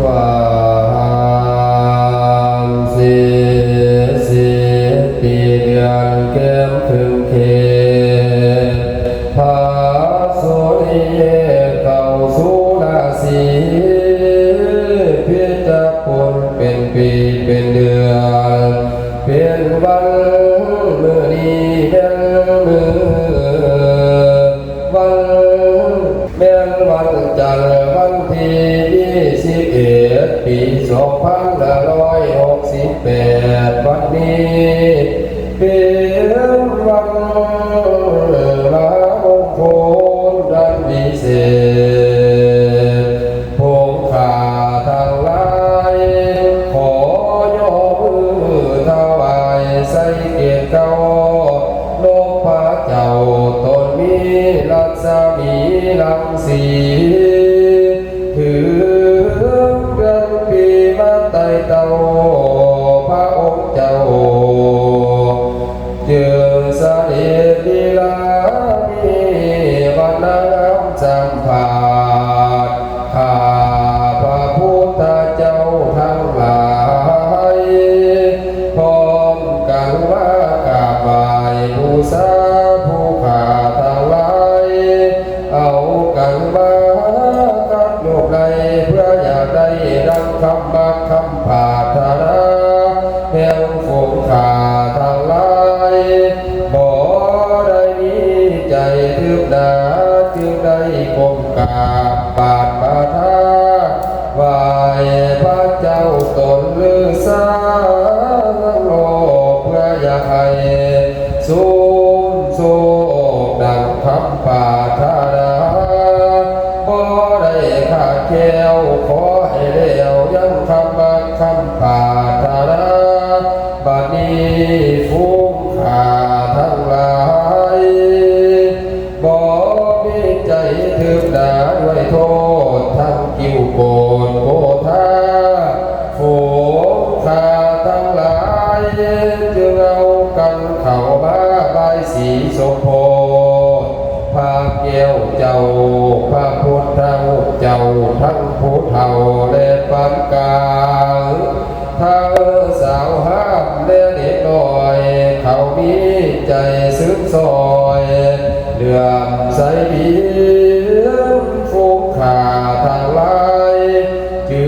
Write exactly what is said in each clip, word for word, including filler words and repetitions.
ว่าสี่สิบปีเดือนเกมถึงเขต พระสุริยเข้าสู่ราศีพิจกุล เป็นปีเป็นเดือน เป็นวันมื้อนี้เป็นมื้อ วันแม่นวันจันทร์วันที่ยี่สิบเอ็ด ปีสองพันห้าร้อยหกสิบแปด วันนี้เป็นวันมหามงคลอันวิเศษ พงข้าทั้งหลาย ขอยกมือถวายใส่เกียรติเก้า นพเจ้าตนมีรัศมีรังสี ถือเดือนปีมาไต่เต้าพระองค์เจ้า จึงเสด็จลีลามีวันงามสัมผัส ข้าพระพุทธเจ้าทั้งหลาย พร้อมกันมากราบไหว้บูชาผู้ข้าทั้งหลาย เอากันมาคัดลูกไล่ เพื่ออยากได้ดังคำมักคำปรารถนา แห่งฝูงข้าทั้งหลาย บ่ได้มีใจทืบหนา จึงได้ก้มกราบปาดปาทา ไหว้พระเจ้าตนฤาษีโลก เพื่ออยากให้สมโชคดังคำปรารถนา บ่ได้ขาดแคล้ว ขอให้แล้วยังคำมักคำปรารถนา บัดนี้ฝูงข้าทั้งหลาย บ่มีใจทืบหนาด้วยโทษทั้งกิ้วโกนโกธา ฝูงข้าทั้งหลาย จึงเอากันเข้ามาบายสีสมโพธิ พระแก้วเจ้า พระพุทธเจ้า ทั้งผู้เฒ่าและปานกลาง ทั้งสาวห้ามและเด็กน้อย เขามีใจซื่นซอย เหลื่อมใสดี ฝูงข้าทั้งหลาย จึ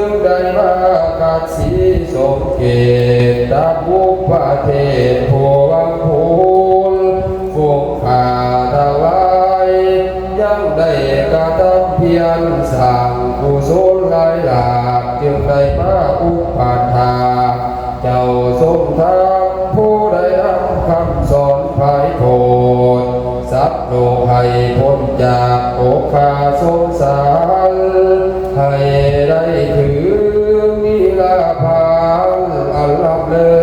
งได้มาคัดสีสมเกตตามอุปเทศผู้วังพูน ฝูงข้าทั้งหลาย ยังได้กระทำเพียรสร้างกุศลหลายหลาก จึงได้มาอุปถาก เจ้าทรงธรรมผู้ได้นำคำสอนไพโพธิ สัตว์โลกให้พ้นจากโอคาสงสาร ให้ได้ถึงนิพพานอันล้ำเลิ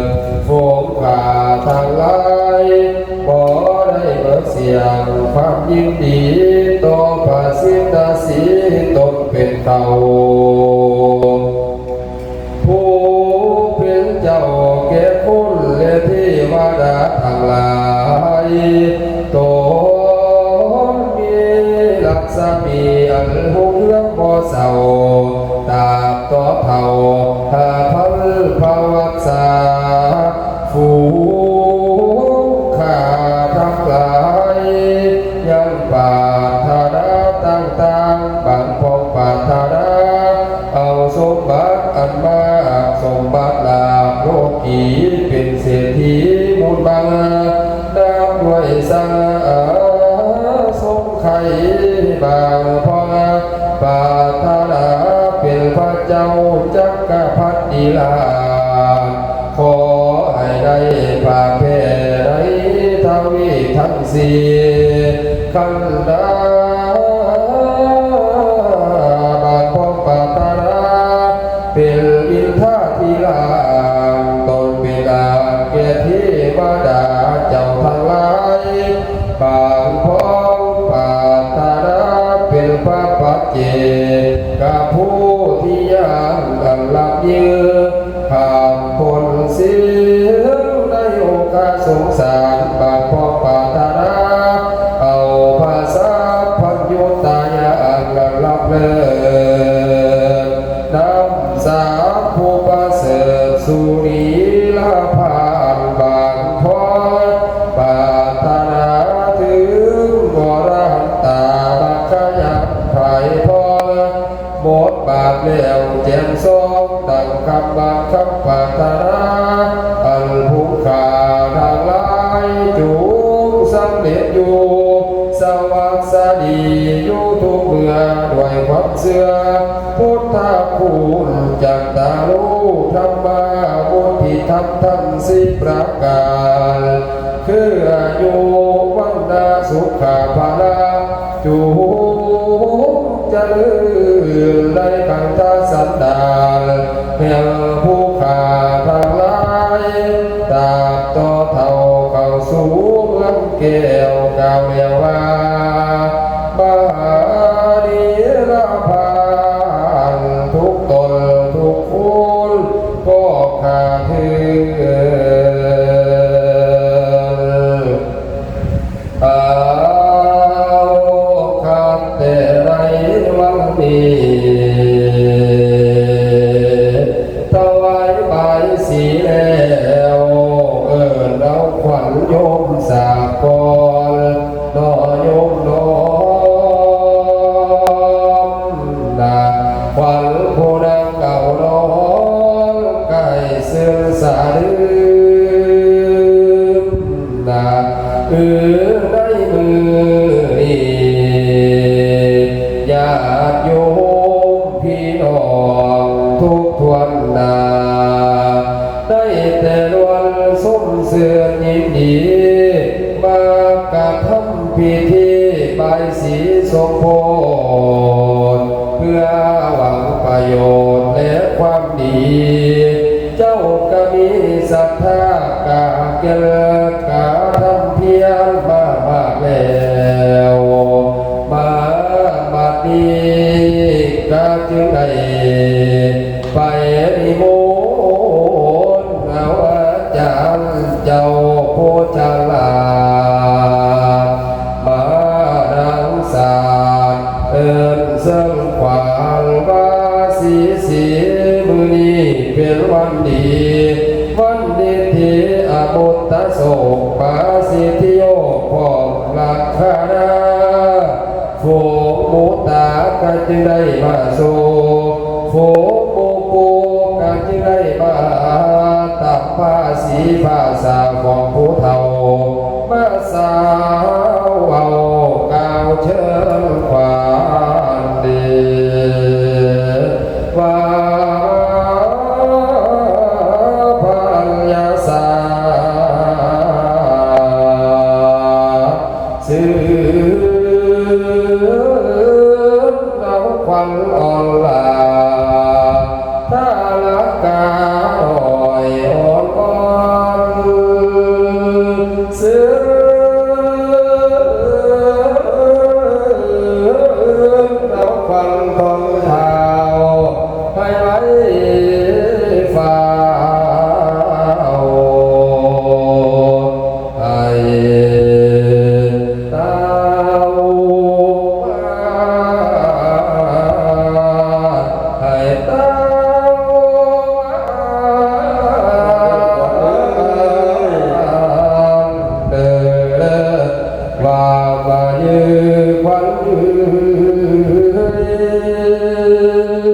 ศ ฝูงข้าทั้งหลาย บ่ได้เบิกเสียงความยินดี ต่อพระสิทธสีตนเป็นเต้า ผู้เป็นเจ้าแก่คนและเทวดาทั้งหลาย ตนมีรัศมีอันรุ่งเรืองบ่เศร้า ตราบต่อเท่าห้าพันพระวักษา ฝูงข้าทั้งหลาย ยังปรารถนาต่างๆ บางพองปรารถนา เอาสมบัติอันมาก สมบัติลาภโลกี เป็นเศรษฐีมูลมหา นับด้วยสาสมไข บางพองปรารถนา เป็นพระเจ้าจักรพรรดิราช ขอให้ได้ปากแผ่ในทวีปทั้งสี่ ขันดา บางพองปรารถนา เป็นอินทาธิราช ตนเป็นอาแก่เทวดาเจ้าทั้งหลาย บางพองปรารถนา เป็นพระปัจเจกผู้ที่ยังอันลับยืน ข้ามพ้นสิ้นในโอคาสงสาร บางพองปรารถนา เอาพระสัพพัญญุตายานอันลับเลิศ แล้วแจ่มซองตั้งคำมันคำปรารถนา อันผู้ข้าทั้งหลายจงสำเร็จอยู่ สวัสดีอยู่ทุกเมื่อด้วยความเชื่อ พุทธคุณจักตาลูธรรมาวุฒิธรรมทั้งสิบประการ คืออายุ วันนะ สุขะ พละ จงเจริญในคันธสันดานแห่งผู้ข้าทั้งหลาย ตราบต่อเฒ่าเข้าสู่เมืองแก้ว กล่าวแล้วว่า มหานิรพานทุกตนทุกคน ก็ข้าเถิด เอา คัดแต่ในวันนี้ ถวายบายสีแล้ว เอิ้นเอาขวัญโยมสากล นอโยมน้อม นะ ขวัญผู้นางเก่าน้อง ไก่เสื่อมสาลืม นะ เออ ในมือนี้ ญาติโยมพี่น้องทุกทวนหน้า ได้แต่ล้วนสมเสือยินดี มากระทำพิธีบายสีสมโพธิ เพื่อหวังประโยชน์และความดี เจ้าก็มีศรัทธากาเกลกาทำเพียรมามากแล้ว มาบัดนี้ก็จึงได้ไปนิมนต์เอาอาจารย์เจ้าผู้ฉลาด มาดังสาดเอิ้นเซิงขวัญว่าสีสี มื้อนี้เป็นวันดี วันดีที่อมุตตะโสกปาสิทธิโยกพร้อมลัคนา ฝูงหมูตาก็จึงได้มาสู่ ฝูงหมูปูก็จึงได้มาตามภาษีภาษาของผู้เฒ่า มาสาวเว้ากล่าวเชิญขวัญดี ว่าพระอัญญาสา ซื้อเอาขวัญอ่อนหลา ถ้าละกาหน่อยอ่อนอ่อน ซื้อเอาขวัญทองเท้า ให้ไว้ฟ้าว ให้เต้ามา ให้เต้ามา เด้อ ว่ามายืนขวัญยื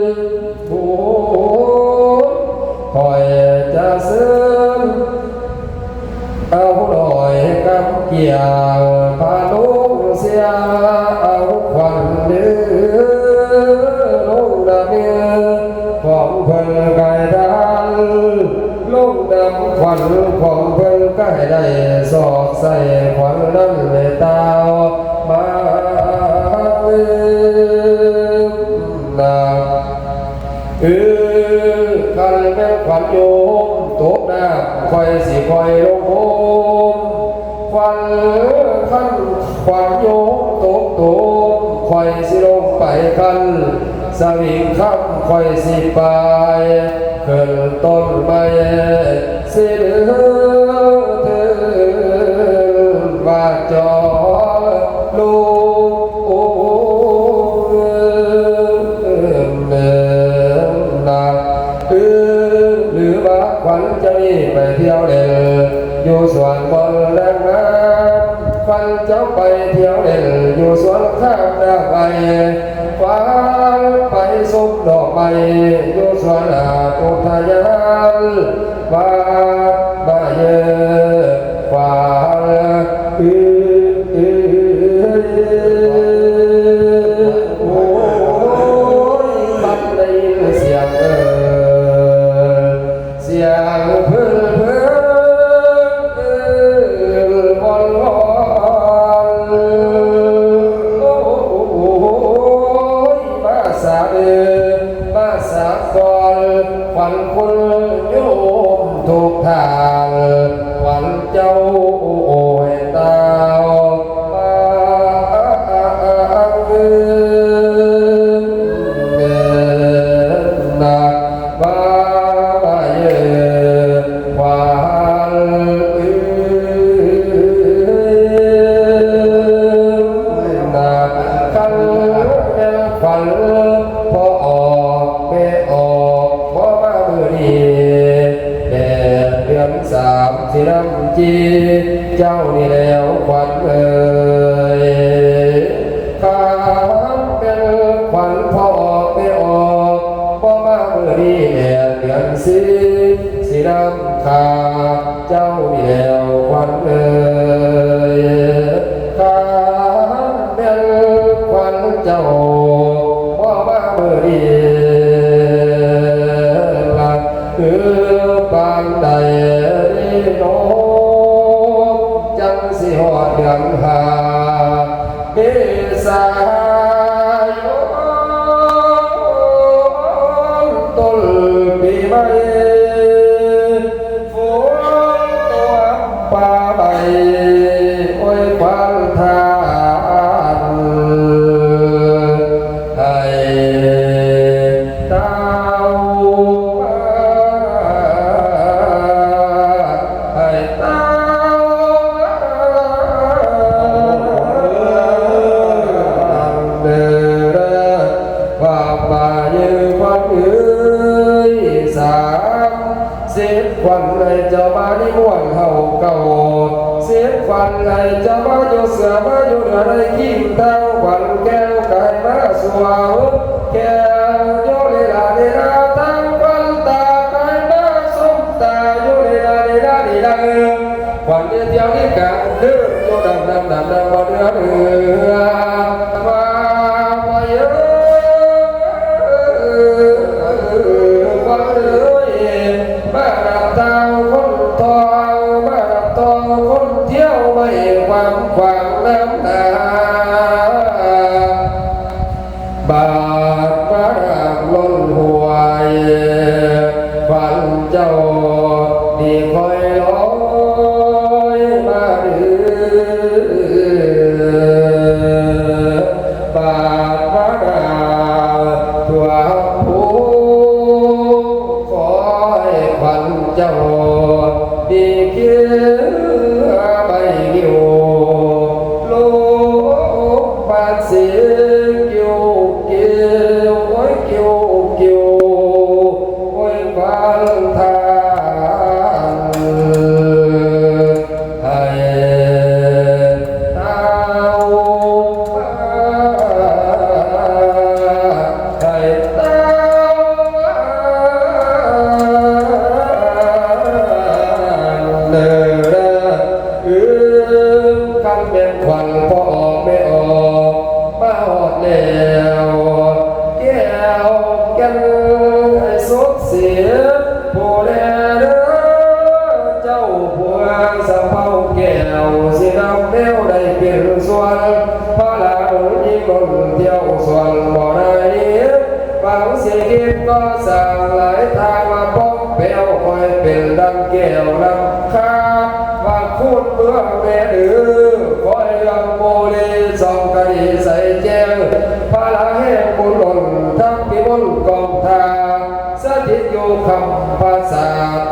น บุญ ข้อยจะเชิญ เอาดอยกำเกี่ยวพาลุงเสีย เอาขวัญเด้อลงดำเนินของเพิ่นไก่ทาน ลงดำขวัญของเพิ่นไก่ได้ สอกใส่ขวัญนั้นในเต้ามาเอิ้นนะ เออ คันแม่นขวัญโยมตกน้ำ ข้อยสิข้อยลงโฮม ขวัญ คันขวัญโยมตกโตม ข้อยสิลงไปคัน สวิงค่ำ ข้อยสิไป ขึ้นต้นไม้ สิเหลือเทินว่าจอลูก เอิ้นนะ เอิ้น หรือว่าขวัญเจ้านี่ไปเที่ยวเล่น อยู่สวนบอนนางงาม ขวัญเจ้าไปเที่ยวเล่น อยู่สวนข้างหน้าไป ขวัญไปชมดอก ไปอยู่สวนอุทยานวัดบาเยอขวาง โอ้ย มันได้ยินเสียงเอ่อ เสียงเพิ่นเพิ่นเอิ้นวอนวอน โอ้ย มาสาเด้อ มาสาก่อน ขวัญคุณโยมทุกท่าน ขวัญเจ้าโอ้ยตาวมาเอิ้น นักว่าเยอะความอื่นนักคันแม่นขวัญพอออกแม่ออกพอมามือนี้แดดเดือนสามสีน้ำจีเจ้านี่แล้วขวัญเอ่ย ข้าเป็นขวัญพ่อออกแม่ออก บ่มามื้อนี้แดดเดือนสี่ สินำข้าเจ้านี่แล้วขวัญเอ่ย ข้าเป็นขวัญเจ้า บ่มามื้อนี้ ละคือปานใดน้อง จังสิฮอดเดือนห้า เมษายนต้นปีใหม่ ฝนตกป่าใบ โอ้ย ขวัญทาน ให้เต้า ให้เต้าเด้อ ว่าป่ายืนควันเอ้ยสาม สิบขวัญให้เจ้ามานิมนต์เฮาเก่า สิบขวัญให้เจ้ามาอยู่เสือมาอยู่เหนือในขีมทางขวัญแก้วกายมาสวงแก้วโยเลลาเลลาทางขวัญตากายมาสมตาโยเลลาเลลาเลลาเออขวัญเดียวเดียวนี่กลางคืนโยดำดำดำดำบ่เดือดเอือว่าบ่เยอะ ฟังเลยมานับตาวคนทองมานับตองคนเที่ยวไม่ความขวางน้ำหนาบาดมาน้ำล้นห้วยฝันเจ้าดีคอยลอยมาเดือ บาดมาดาตัวผู้ขอให้ขวัญเจ้าดีเคียใบงิ้วลูกบาดเสียงกิ้วกิ้วโอ้ยกิ้วกิ้วโอ้ยขวัญทาน ให้เต้าให้เต้าเด้อ อืม คันแม่นขวัญพ่อออกแม่ออก มาฮอดแล้ว แก้วแก่นให้สุขเสียผู้แลเด้อ เจ้าผัวสะเภาแก้ว สินำแนวใดเป็นส่วน พระหลานนิมนต์เที่ยวส่วนบ่ได้ บางสิคิดก็สั่งหลายทางมาป้องแปวคอยเป็นดังแก้วน้ำค้าง ว่าคูณเมืองแม่เด้อคอยเรื่องโมเลสองคดีใสแจ้ง พระละแห่งบุญหล่นทั้งพิมลกองทา สถิตอยู่คำพระศา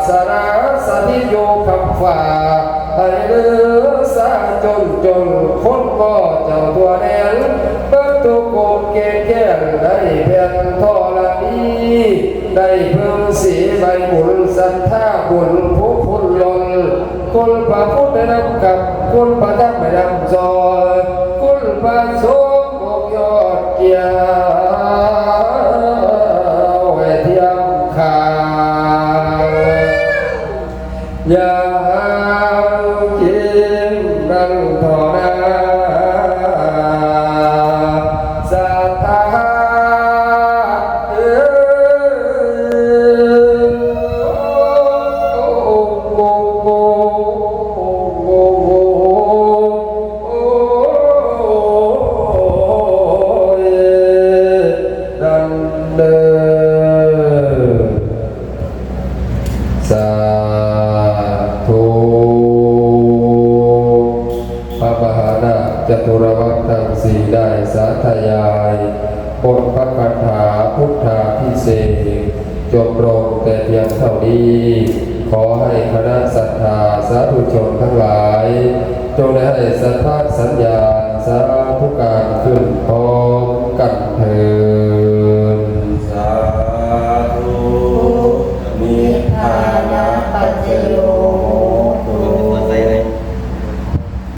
สนา สถิตอยู่คำฟ้า ให้เลือสาจนจนคนก็เจ้าตัวแดน เบิดทุกข์โกรธเกลียดแค้นได้แผ่นธรณี ได้เพิ่งสีใบบุญศรัทธาบุญผู้คุณล้น คุณพระพุทธนำกับ คุณพระธรรมนำจอย คุณพระสงฆ์องค์ยอดเกียรติ นังทอนาสัทธาเอ นั้นเด้อ สาธุ พระมหานาคจตุรวักษ์ทั้งสี่ได้สาธยายบทพระคาถาพุทธาภิเษก จบลงแต่เพียงเท่านี้ ขอให้คณะศรัทธาสาธุชนทั้งหลาย จงได้ให้สัทธาสัญญาณสาธุการขึ้นพร้อม